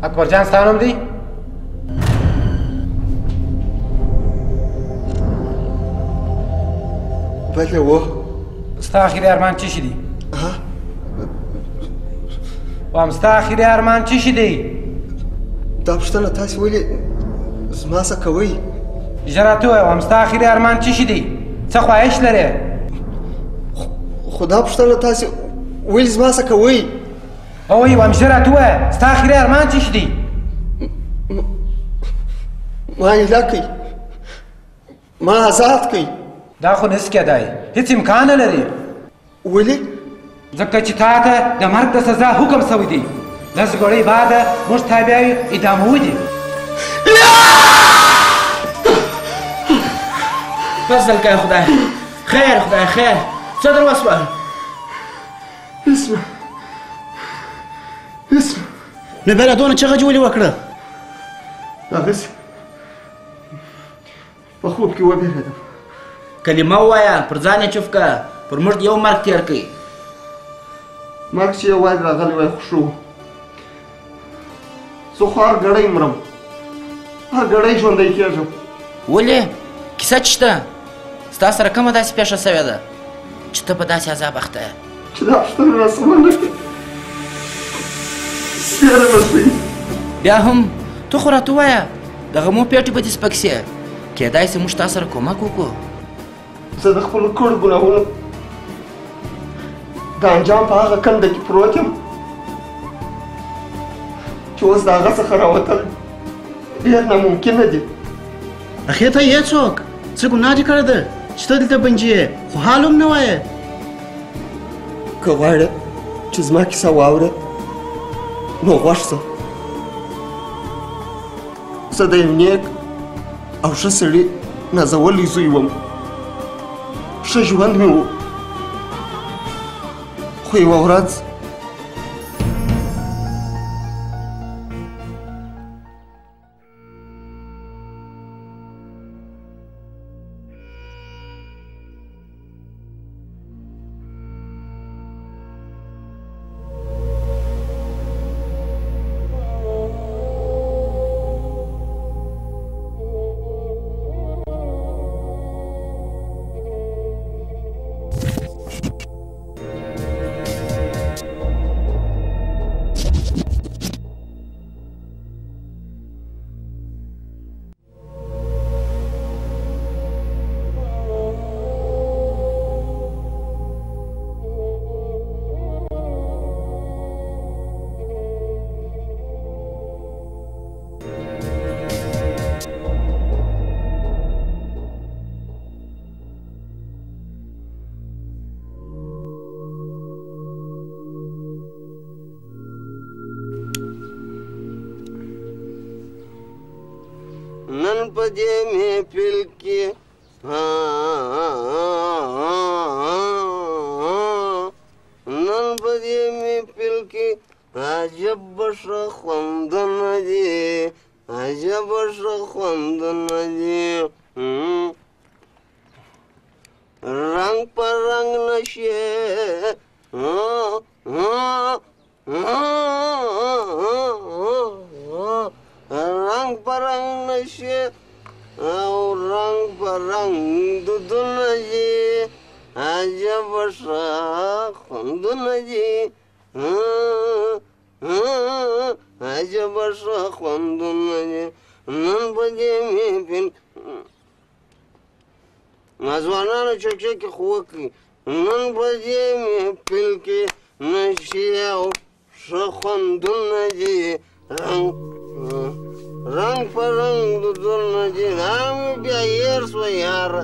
اکبر جان ستا نوم دی؟ بلې و. ستا اخري ارمان څه شي دی؟ وام ستا اخري ارمان څه شي دی؟ دا پوښتنه تاسې ولې زما څخه کوئ؟ ژر راته ووایه، وام ستا اخري ارمان څه شي دی؟ څه خواهش لرې؟ خو دا پوښتنه تاسې ولې زما څخه کوئ؟ اوی وام ژر راته ووایه، ستا اخري ارمان څه شي دی؟ ما ایله کړئ، ما ازاد کړئ. دا خو نشي کېدای، هېڅ امکان نه لري. ولې؟ ځکه چې تا ته د مرګ د سزا حکم سوی دی. لس ګړۍ بعده موږ تا بیا اعداموو دي. فضل کوي خدای، خیر خدای خیر. څه در وسول؟ هېڅ نه، هېڅ نه. نو بیا دونه چغه دې ولې وکړه؟ هغسې په خوب کې وبېرېدم. کلمه ووایه، پر ځان یې چوف کړه، پر موږ یو مرګ تېر کړئ. مرګ چې یو وار راغلی وای خو ښه و. زه خو هر ګړی مرم، هر ګړی ژوندی کېږم. ولې؟ کیسه څه شته؟ ستا سره کومه داسې پېښه شوې ده چې ته په داسې عذاب اخته یې؟ چې دا پوښتنه راسمه نه کړې، سپېره به شئ. بیا هم ته خو راته ووایه، د غمو پېټې به دې سپک شي. کېدای شي موږ تا سره کومک وکړو. زه د خپلو کړو ګناهونو د انجام په هغه کنده کې پروت یم چې اوس د هغه څخه راوتل ډېر ناممکنه دي. اخر ته یې څوک؟ څه ګناه دې کړې ده چې ته دلته بندي یې، خو حال هم نه وایې؟ که غواړې چې زما کیسه واورې نو غوږ شه. زه د یو نیک او ښه سړي نازولی زوی وم. ښه ژوند مې و، خو یوه ورځ نن په دې محفل کې نن په دې محفل کې عجب ښه خوندونه دي، عجب ښه خوندونه دي. رنګ په رنګ نشې، رنګ په رنګ نشې او رنګ په رنګ دودونه دي، عجب ښه خوندونه دي، عجب ښه خوندونه دي. نن په دې محفل ځوانانو چکچکې خو وکړي. نن په دې محفل کې نشې او ښه خوندونه دي، رنګ رنګ په رنګ دودونه دي. دا مې بیا هېر سوه یاره.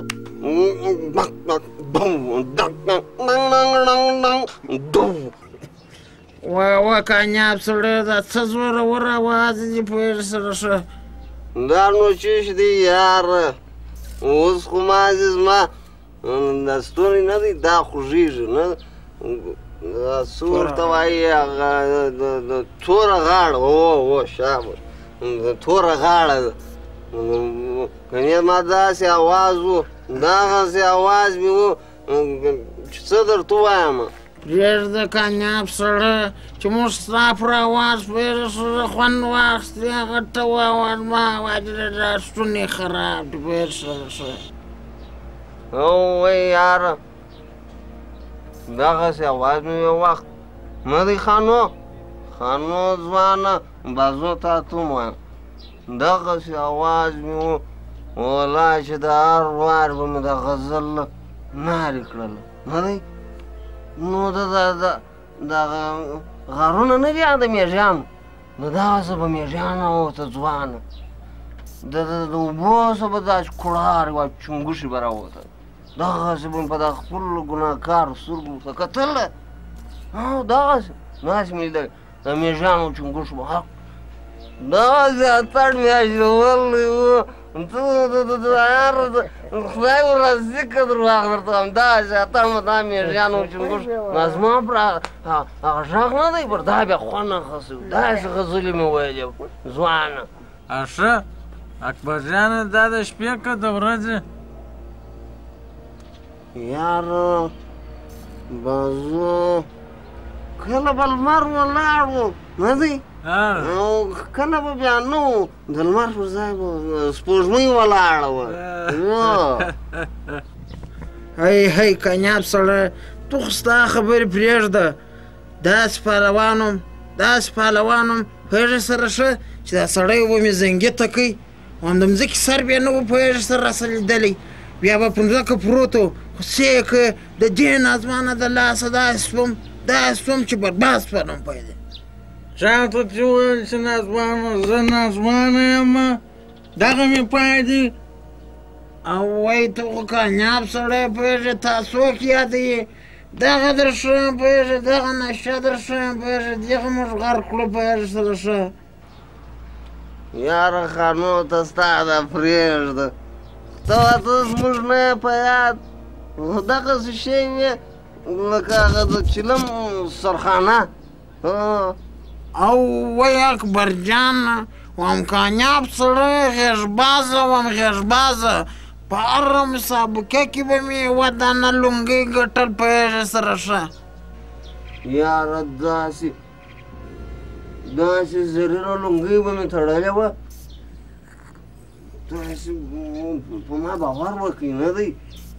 وا وا کامیاب سړی، دا څه زورور اواز دې پوهېږي سره ښه. دا نو چیش دی یاره، اوس خو ما زما دا ستونی نه دی، دا خوږېږي نه، دا څه ورته وایي هغه توره غاړه. هو شاباش، توره غاړه ده. کنې ما داسې اواز و، دغسې اواز مې و چې څه درته ووایم. پرېږده کامیاب سړی چې موږ ستا پر اواز پوهېږه سره خوند واخیستې، هغه ته وایه ما اواز دا ستونی خراب دی پوهېږه سره. وای یاره دغسې اواز مې یو وخت نه دی خانو خانو ځوانه بازو تا ته هم وایم دغسې اواز مې و والله چې د هر وار به مې د غزل نارې کړله نه دی نو دغه غارونه نه دي د میږیانو نو دغسې به میږیان راووته ځوانه د اوبو څخه به داسې کوړارې وه چونګښې به راووته دغسې به مې په دغه خپلو ګناهکارو سترګو ورته کتله دغسې داسې مې لیدل د میږیانو چونګښو به دغسې اتڼ مې اچولی و خدای ورازي که درواغ درته وایم دغسې اتڼ به دا میږیانو چونګښو زما پر هغه غږ نه دی پر دا بیا خوند اخیستی و داسې غزلې مې ویلې ځوانه. ښه اکبر جانه دا د شپې که د ورځې؟ یاره بازو کله به لمر ولاړ و نه دی او کله به بیا نه و د لمر پر ځای به سپوږمۍ ولاړه وه. هی هی کامیاب سړی ته خو ستا خبرې پرېږده داسې پهلوان وم داسې پهلوان وم پوهېږې سره ښه چې دا سړی به مې زنګي ته کوي هم د مځکې سر بیا نه و پوهېږې سره راسره لیدلی بیا به پر مځکه پروت و خو څه یې که د دې ناځوانه د لاسه داسې سوم داسې سوم چې برباد سولم پیدا. چا ته چې وویل چې ناځوانه زه ناځوانه یم دغه مې پای دی. او وایي ته خو کامیاب سړی پوهېږې تا څوک یادوي دغه در ښیم پوهېږې دغه نشه در ښیم پوهېږې دغه موږ غرق کړو پوهېږې سره ښه. یاره خانو ته ستا دا پرېږده ته ورته زموږ نه یې په یاد دغسې شی وې لکه هغه د چلم سرخانه. او وای اکبر جان وم کامیاب سړی غېږبازه وم غېږبازه په هره مسابقه کې به مې یوه دانه لونګۍ ګټل پوهېږې سره ښه. یاره داسې داسې زرینه لونګۍ به مې تړلې وه داسې په ما باور وکړئ نه دی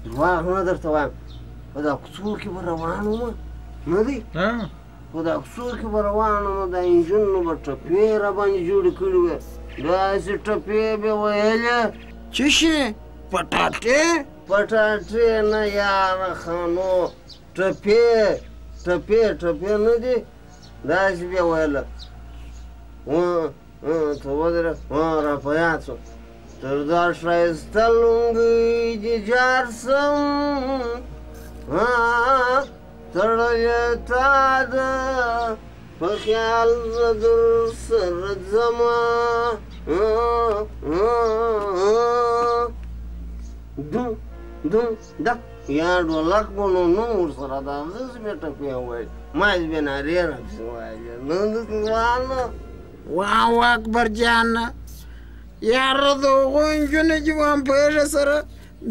درواغ نه درته وایم په دا کوڅو کې به روان وم نه دی په دا کوڅو کې به روان وم دا انجونو به ټپې راباندې جوړې کړې وې داسې ټپې به ویلې څه شي پټاټې؟ پټاټې نه یاره خانو ټپې ټپې ټپې نه دي داسې به یې ویله ته ودرې را په یاد سو تر دا ښایسته لونګۍ دې جار سم تړلې تا ده په خیال زه در سره ځمه دوم دوم دا یا ډولک به نو نه ورسره دا داسې بیا ټپې ویل ما یې بیا نارې راپسې ویلې نه ځوانه. واو اکبر جانه یاره د هغو نجونو چې وم پوهېږه سره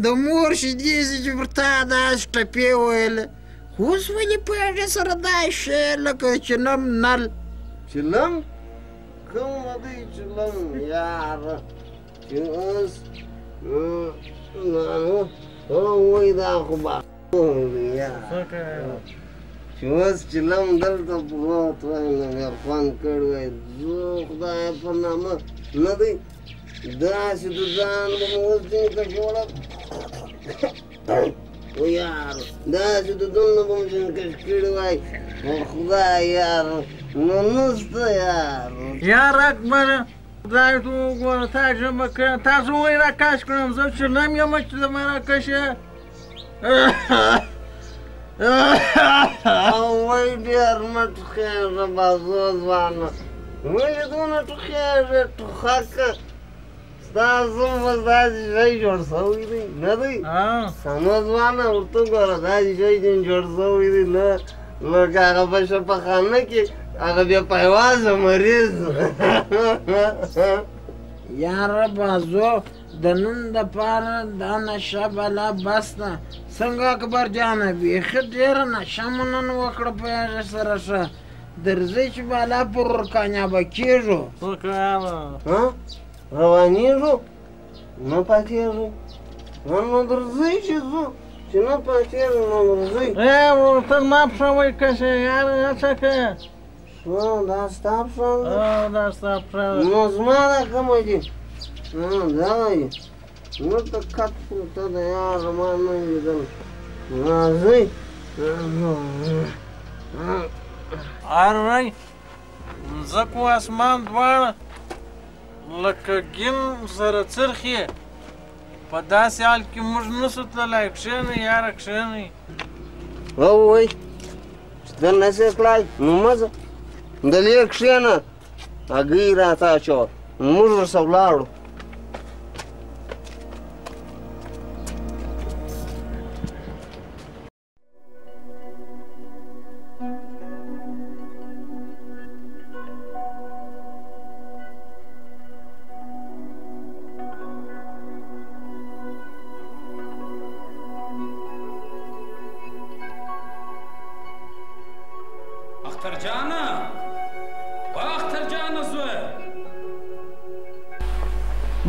د مور شیدې سي چې پر تا داسې ټپې ویلې خو اوس ولې پوهېږې سره دا شی لکه چلم نل. چلم کوم دی چلم یاره چې اوس وایي دا خو چې اوس چلم دلته پروت وای نو مې خوند کړی وای زه خدای په نامه نه دی داسې د ځان به مې اوس ځینې کشوله و یار داسې د دونه به مې ځینې کش کړي وای خدای یار نو نشته یار. یار اکبر خدای ته وګوره تا ژبه کړه تاسو وایي راکش کړم زه چلم یم چې زما راکش یې. او وای ډېر مه ټوخېږه بازو ځوانه ولې دونه ټوخېږې ټوخکه ستا زوم اوس داسې شی جوړ سوی دی نه دی سمه ځوانه ورته وګوره داسې شی ځینې جوړ سوی دی نه لکه هغه په شفاخانه کې هغه بې پیوازه مریض. یاره بازو د نن دپاره دا نشه بلا بس ده. څنګه اکبر جانه، بیخي ډېره نشه مو نن وکړه، پوهېږې سره ښه. درځئ چې بالا پر ورکانیابه کېږو. روانېږو نه پاتېږو. نو درځئ چې ځو، چې نه پاتېږو نو درځئ. ورور ته زما پښه وکښې یاره، څه کوې؟ ښه دا ستا پښه ده؟ دا ستا پښه ده. نو زما دا کومه دي؟ دغه دي. نو ته کټ پورته ده یاره، ما نه لیدل. راځئ. ارای مځکو اسمان دواړه لکه ګین سره څرخي. په داسې حال کې موږ نه سو تللی. کښېنئ یاره، کښېنئ. ووایي چې ته نه سې تلای نو مه ځه، دلې کښېنه. هګۍ راته اچوه، موږ ورسره ولاړو.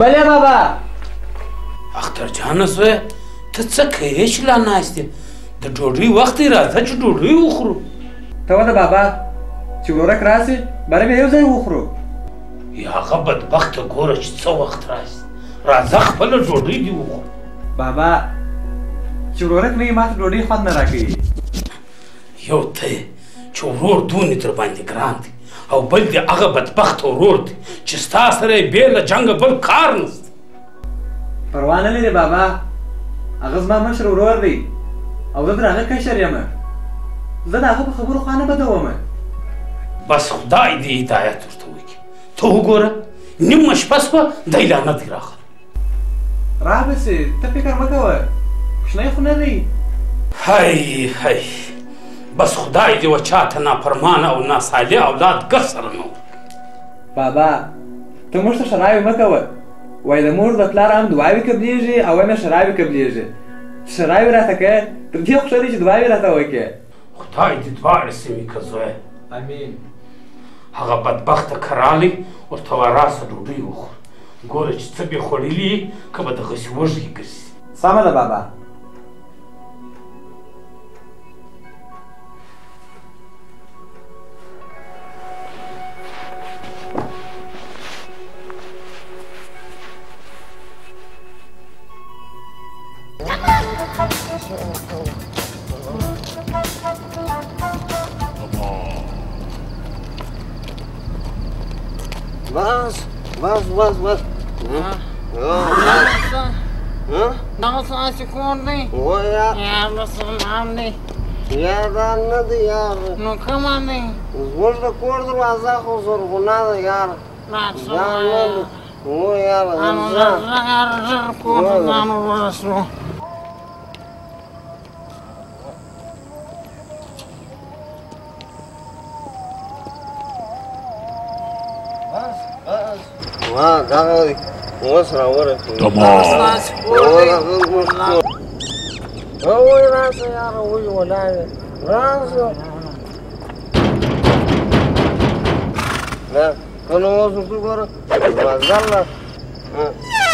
بله بابا. اختر جانه زویه، ته څه کوې چې لا ناست یې؟ د ډوډۍ وخت دی، راځه چې ډوډۍ وخورو. ته وده بابا، چې ورورک راسي باره به یو ځای وخورو. یا هغه بدبخته ګوره چې څه وخت راسي. راځه خپله ډوډۍ دې وخورو. بابا چې ورورک نه وي ماته ډوډۍ خوند نه راکوي. یو ته یې چې ورور دونې در باندې ګران دی، او بل دې هغه بدبخته ورور دی چې ستا سره یې بې له جنګه بل کار نشته. پروا نه لري بابا، هغه زما مشر ورور دی او زه تر هغه کشر یم. زه د هغه په خبرو خوا نه بدوم. بس خدای دې هدایت ورته وکړي. ته وګوره نیمه شپه شوه، دی لا نه دی راغلی. را به شي، ته فکر مه کوه، کوچنی خو نه دی. هی هی، بس خدای دې و چاته نافرمانه او ناصالح اولاد ګر سره نه ورکړي. بابا ته موږ ته ښېراوې مه کوه. وایي د مور د پلار هم دعاوې قبلېږي او هم یې ښېراوې قبلېږي. چې ښېراوې راته کوې تر دې خو ښه دی چې دعاوې راته وکړې. خدای دې دواړې سمې کړه زویه. امین. هغه بدبخته که راغلی ورته وایه راسه ډوډۍ وخوره، ګوره چې څه بې خوړلي یي که به دغسې وږی ګرځي. سمه ده بابا. بس بس بس بس. دغه ستاسې کور دی؟ وایه. یار سلام دی. یار دا نه دی یار. نو کومه دی؟ زموږ د کور دروازه خو زرغونه ده یار. دا څه وایې؟ هو یار. ژر یار، ژر کور ته ځان ورسوو. دغه اوس راورسېد. ستاسې کور دی؟ وای راسه یاره، وای ولاړ راسه. نه ته نو اوس ورته وګوره، دروازه له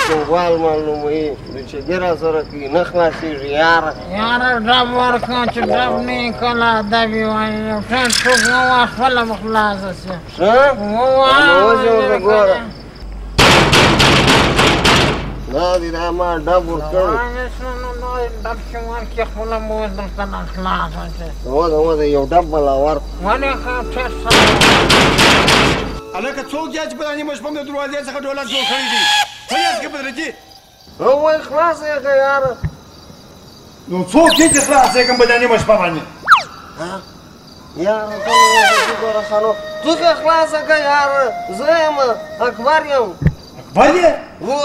چوبال معلوموي، د چګي راسره کوي، نه خلاصېږي یاره. یاره ډب ورکړه چې ډب نه یې کله ادب یې وایي. یو ښه ټوک ووایه، خپله به خلاصه شي. ښه نو اوس یې ورته ګوره. دا دی دا ما ډب ورکړی. ډب چې ورکړې خپله به اوس درته خلاصه شي. وځه وځه، یو ډب به لا ورکړو. ولې ښه ټیټ سره؟ هلکه څوک دی چې په دا نیمه شپه مې د دروازې څخه ډولک جوړ کړی دی؟ څه یاست که بدرجي؟ وای خلاصه یې کړه یاره. نو څوک دی چې خلاصه یې کړم په دا نیمه شپه باندې؟ یاره ته نو وګوره خانو، څوک یې خلاصه کړه یاره؟ زه یم، اکبر یم. اکبر یې؟ هو.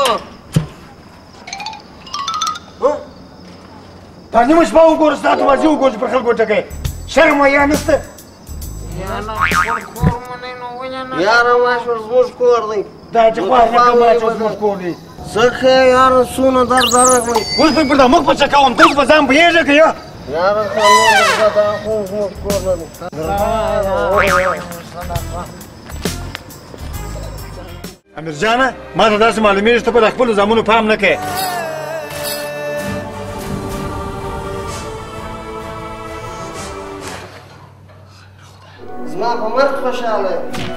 دا نیمه شپه وګوره، ستا دروازې وګوره چې پر خلکو ټکوې. شرم حیا نشته. یاره خپل کور مو دی نو ولې نه؟ یاره ماشوم زموږ کور دی. دا چې خوار نه کوم چې اوس زموږ کور دی. څه ښه یاره، څونه درد درغلی. اوس به پر دا مخ په څه کوم، ته په ځان پوهېږې که یه؟ یاره خانو دا خو زموږ کور نه دی. امیر جانه، ما ته داسې معلومېږي چې ته به د خپلو زامنو پام نه کوې. زما په مرګ خوشحاله.